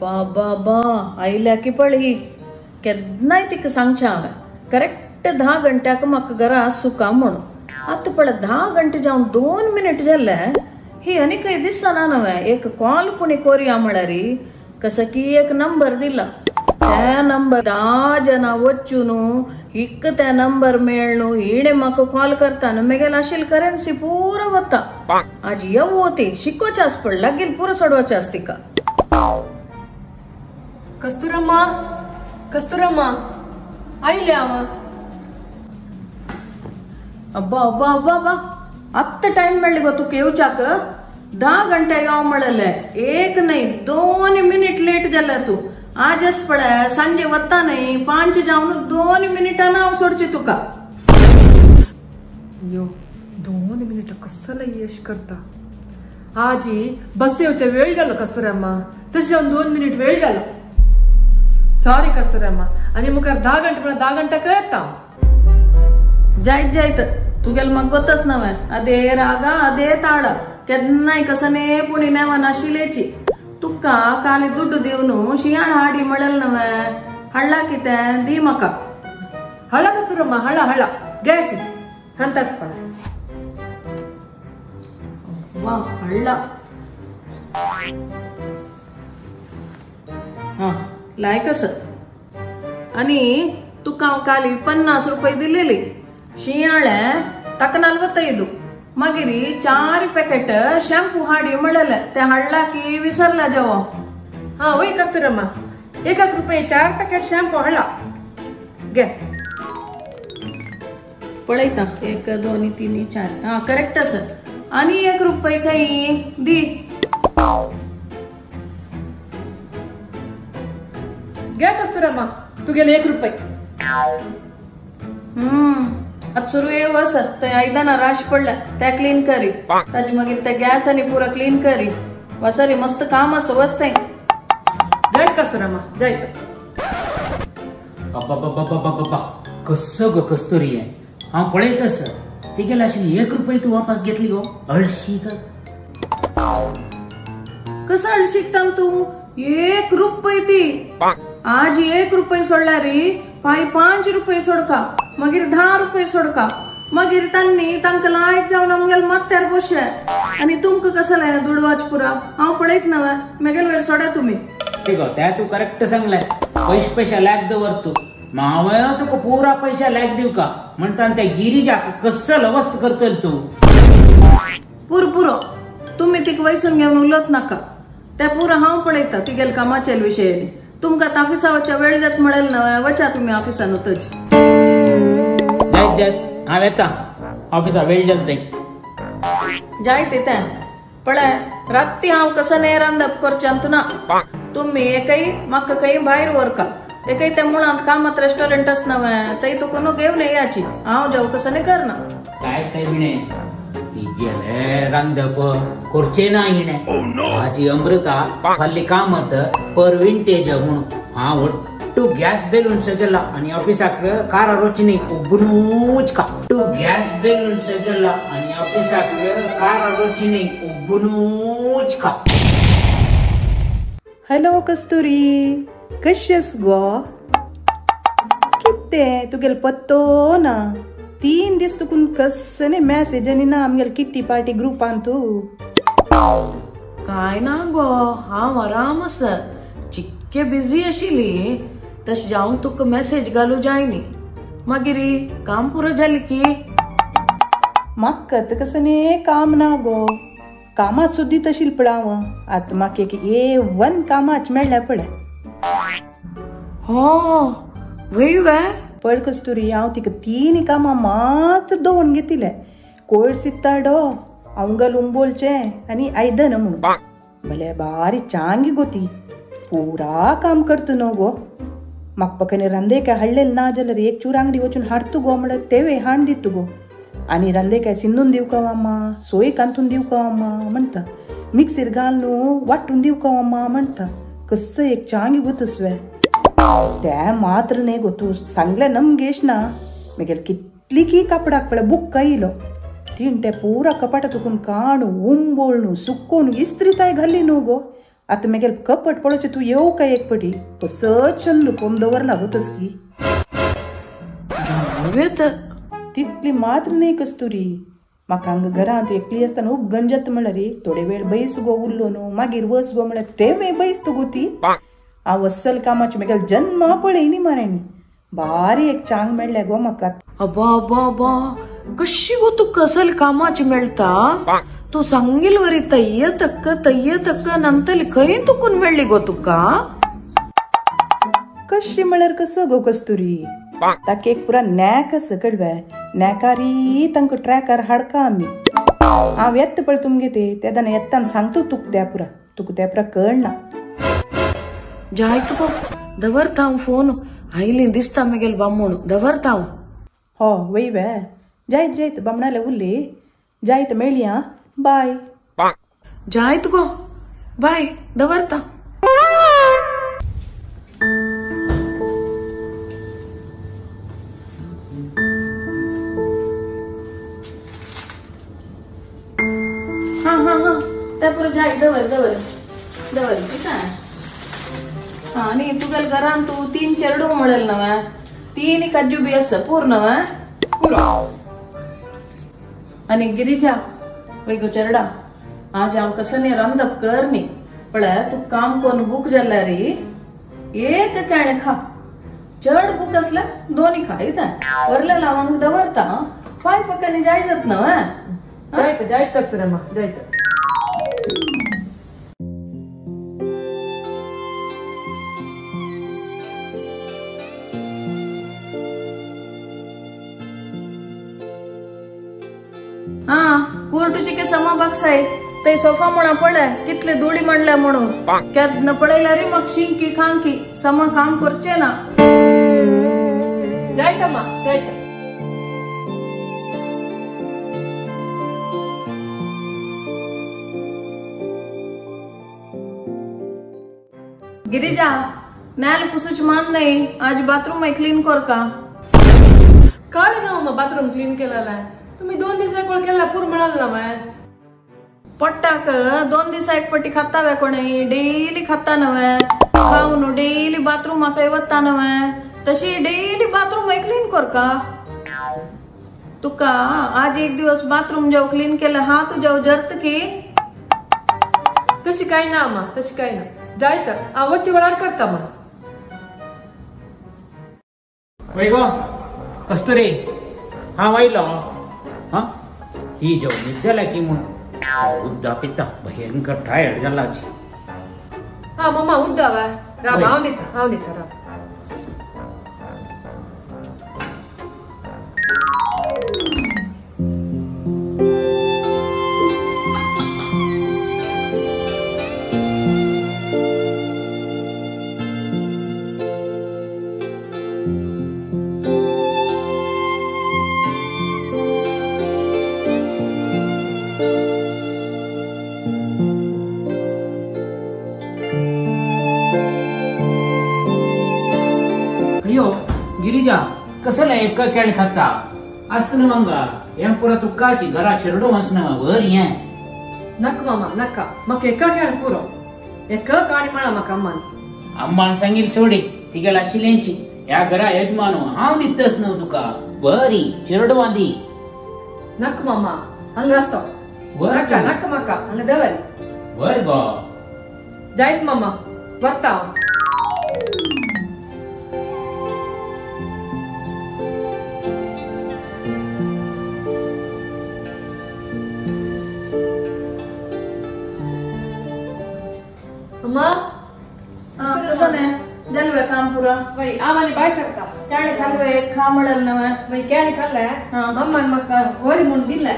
बाबा आयल्या की पळय केन्नाय तिका सांगचें हांवें करेक्ट 10 घंट्याक म्हाका घरा सुका म्हणून. आतां पळय 10 घंटे जावन 2 मिनट जाले ही आनी खंय दिसना नवें. एक कॉल पुणी कोरया म्हळ्यार कसं की एक नंबर दिला, त्या नंबर 10 जाणां वचून इक त्या नंबर मेळ्ळो हिणे म्हाका कॉल करता न्हू मेगेल आशिल्ली करन्सी पुरो वता. आज येवो ती शिकोवचें आस पड लागीं पुरो सोडवाचें आस तिका. कस्तुरम्मा कस्तुरम्मा आयले हांव. अब्बा अब्बा अब्बा अब्बा आत्तां टायम मेळ्ळी गो तुका येवच्याक. 10 घंटे यो म्हणलें एक न्हय 2 मिनीट लेट जाल्या तूं. आजच पळय सांजे वता न्हय 5 जावन 2 मिनिटान हांव सोडची तुका. यो 2 मिनिटां कसले यश करता. आजी बस येवचे वेळ जालो कस्तुरम्मा, तशें जावन 2 मिनीट वेळ जालो. सॉरी कस्तुरम्मा. आनी मुखार 10 घंटे म्हळ्यार 10 घंटे येता. जायत जायत तुगेल म्हाका गोतच नवें अदे रागा अदे ताड केन्नाय कसने पुणी नेवा नाशिल्ल्याची. तुका काली दुड्डू दिवन शियाळ हाडी म्हणलें नवें हाडला कितें दी म्हाका. हळा कस्तुरम्मा हळा हळा घ्यायची हंतास पळ. वा हळ्ळा हा लायक आसा. आनी तुका हांव काली 50 रुपये दिलेली शियाळे ताका 45. मागीर 4 पॅकेट शॅम्पू हाडी म्हणलें ते हाडला की विसरला जेवो. हा वय कस्तुरम्मा 1 रुपये 4 पॅकेट शॅम्पू हाडला घे. पळयता 1 2 3 4 हा करेक्ट आसा. आनी 1 रुपये खंय दी. घे कस्तुरम्मा तुगेले 1 रुपये. आतां सुरू येव आसा थंय आयदनां राश पडल्या त्या क्लीन करी ताजे मागीर त्या गॅस आनी पुरो क्लीन करी वसरी मस्त काम आसा वच थंय. जायत कस्तुरम्मा जायत. बाबा कसो गो कस्तुरी हांव पळयत आसा तिगेले आशिल्ली 1 रुपये तूं वापस घेतली गो. अळशीक कसो अळशीक तूं. 1 रुपये ती आज 1 रुपये सोडल्यार पाय 5 रुपये सोडका मागीर 10 रुपये सोडका मागीर तांणी तांकां लायक जावन आमगेले माथ्यार बशे. आनी तुमकां कसलें दुडवाच पुरा हांव पळयत नवें मेगेल वेळ सोडा तुमी. त्या तूं करेक्ट सांगलें. पयशे पयशे लायक दवर तूं. हांवें तुका पुरा पयशे लायक दिवका म्हणटा त्या गिरिजाक कसलो अवस्थ करतल तूं. पुरो पुरो तुमी तिका वैसून घेवन उलोत नाका. ते पुरो हांव पळयता तिगेले कामाचे विशयानी. तुमकां आतां ऑफिसा वचच्या वेळ जात म्हणलें नवें वचा तुमी ऑफिसान वतच. जायत जायत हांव येता ऑफिसा वेळ जाता थंय. जायत तें पळय राती हांव कसं रांदप करच्यांत ना. तुमी एकय म्हाका खंय भायर व्हरका एकय त्या मुळांत कामात रेस्टॉरंट आस नवें थंय तुका न्हू घेवन येयाची. हांव जेव कसं करना. काय सायबिणे गेले रांदप करचें ना हिणें. आजी अमृता फाल्ली कामत पर विंटेज म्हणून हांव ಒಟ್ಟು ಗ್ಯಾಸ್ ಬೆಲೂನ್ ಸಜಲ್ಲ आणि ऑफिसाक ಕಾರ रोचनी उब्बनूच का. गॅस बेलून सजला आणि ऑफिसाक कार रोचनी उब्बनूच का. हॅलो कस्तुरी कशी आस गो. कितें तुगेलो पत्तो ना. 3 दीस तुकून कसने मॅसेज आनी ना आमगेले किट्टी पार्टी ग्रुपान तूं. काय ना गो हांव आराम आसा. चिक्के बिजी आशिल्ली तशें जावन तुका मॅसेज घालूं जायनी. मागीर काम पुरो जालें की. म्हाका कसने काम ना गो. कामात सुद्दां तशील पळय हांव. आतां म्हाका एक A1 कामाच मेळ्ळ्या पळय. हो वय वे पळ कस्तुरी हांव तिका 3 कामां मात्र दवरून घेतिल्लें. कोयर सित्ताडो आंगल उंबोलचें आनी आयदन म्हणून. भले बारी चांगी गो ती पुरा काम करता न्हू गो. म्हाका पकने रांदेकाय हाडलेलें ना जाल्यार एक चूर आंगडी वचून हाडतू गो म्हळ्यार तेवे हाण दित गो. आनी रांदेकाय सिंदून दिवका अम्मा सोय कांतून दिवका अम्मा म्हणटा. मिक्सीर घाल न्हू वांटून दिवका अम्मा म्हणटा. कसं एक चांगी गो तसवे ते मात्र न्हय गो. तूं सांगलें नमगेश ना मागीर कितली की कापडाक पळय बुक्का येयलो तीन ते पुरा कपाटा तुकून काणू उंबोळणू सुकोवन इस्त्री ताय घाली न्हू गो. आतां मेगेल कपट पळोवचें तूं येवं काय एक पटी कसो चंद कोम दवरला गो तसकी. तितली मात्र न्हय कस्तुरी, म्हाका हांगा घरांत एकली आसतना खूब गंजत म्हळ्यार थोडे वेळ बैस गो उरलो न्हू मागीर वस गो म्हळ्यार तें बैस तूं गो ती. हांव अस्सल कामाची मेगेल जन्मा पळय न्ही मरे, भारी एक चांग मेळ्ळ्या गो म्हाका. अबा अबा अबा कशी गो तू कसल कामाची मेळटा? तूं सांगील वरी तय्य तक्क तय्य तक्क नंतली खंय तुकून मेळ्ळी गो तुका? कशी म्हळ्यार कसो गो कस्तुरी, ताका एक पुरा नॅक आसा कळवे, नॅकारी तांकां ट्रॅकार हाडका आमी. हांव येता पळय तुमगे ते तेन्ना येताना सांगता तुका त्या पुरा, तुका त्या पुरा कळना. जाय तुका दवरता हांव फोन, आयली दिसता मेगेल बामूण, दवरता हांव. हो वय वे जायत जायत बामणाले उरली जायत मेळ्ळी. आं बाय. जायत गो बाय, दवरता. हां हां हां त्या पुरो जाय दवर दवर दवर कितें. हां आनी तुगेल घरान तूं 3 चेडूं म्हणलें न्हय, 3 काजू बी आसा पूर न्हय? पुरो. आनी गिरिजा वय गो चेरडा, आज हांव कसं न्ही रांदप कर न्ही, पळय तूं काम करून भूक जाल्यार एक केळें खा, चड भूक आसल्यार 2 खा, इतें वरलें हांव दवरता. पांय पकानी जाय जात न्हय? जायत जायत कस्तुरम्मा जायत. हां कोर्टूची के समा बागसाय ते सोफा म्हणा पळय कितले धुळी मांडल्या म्हणून, केन्ना पळयल्यार रे म्हाका शिंकी खांकी समा काम करचें ना. जायत अम्मा जायत. गिरिजा नॅल पुसूच मान नाही, आज बाथरूम क्लीन कर का? काल ना अम्मा बाथरूम क्लीन केलेला तुम्ही 2 दिवस एक वेळ केला पूर म्हणाल ना माय. पोट्टाक 2 दिवसा एक पट्टी खाता वे कोणी, डेली खाता नव्हे, खाऊन डेली बाथरूम म्हाका वता नव्हे, तशी डेली बाथरूम क्लीन कर का? तुका आज एक दिवस बाथरूम जाऊ क्लीन केलं हा तुझ्या जर्त की? तशी काय ना अम्मा, तशी काय ना, जायत हांव वच्चे वेळार करता मा. वय गो कस्तुरी, हांव आयलो. हां ही जेवणीच जाल्या की म्हूण उद्दा पिता, भयंकर टायर्ड जाला. हां मम्मा उद्दा वा राम, हांव दिता हांव दिता राम. गिरिजा कसला एक केळ खाता आसन मंगा हें पुरा तुकाची घरा चेरडो आसन वर हें. नाका मामा नाका, म्हाका एका केळ पुरो, एक काणी म्हळा म्हाका अम्मान. अम्मान सांगील सोडी तिगेला आशिल्ल्यांची ह्या घरा यजमानो हांव दितस न्हू तुका, बरी चेरडवां दी. नाका मामा हांगा आसो, नाका नाका म्हाका हांगा दवर. वर गो जायत मामा वता हांव. अम्मा कसं नाही जालवे काम पुरा? वय आमाने बाय सरता केळें खालवे एक खा म्हणलें न्हय? वय केळें खाल्लें मम्मान म्हाका वरी म्हूण दिलें.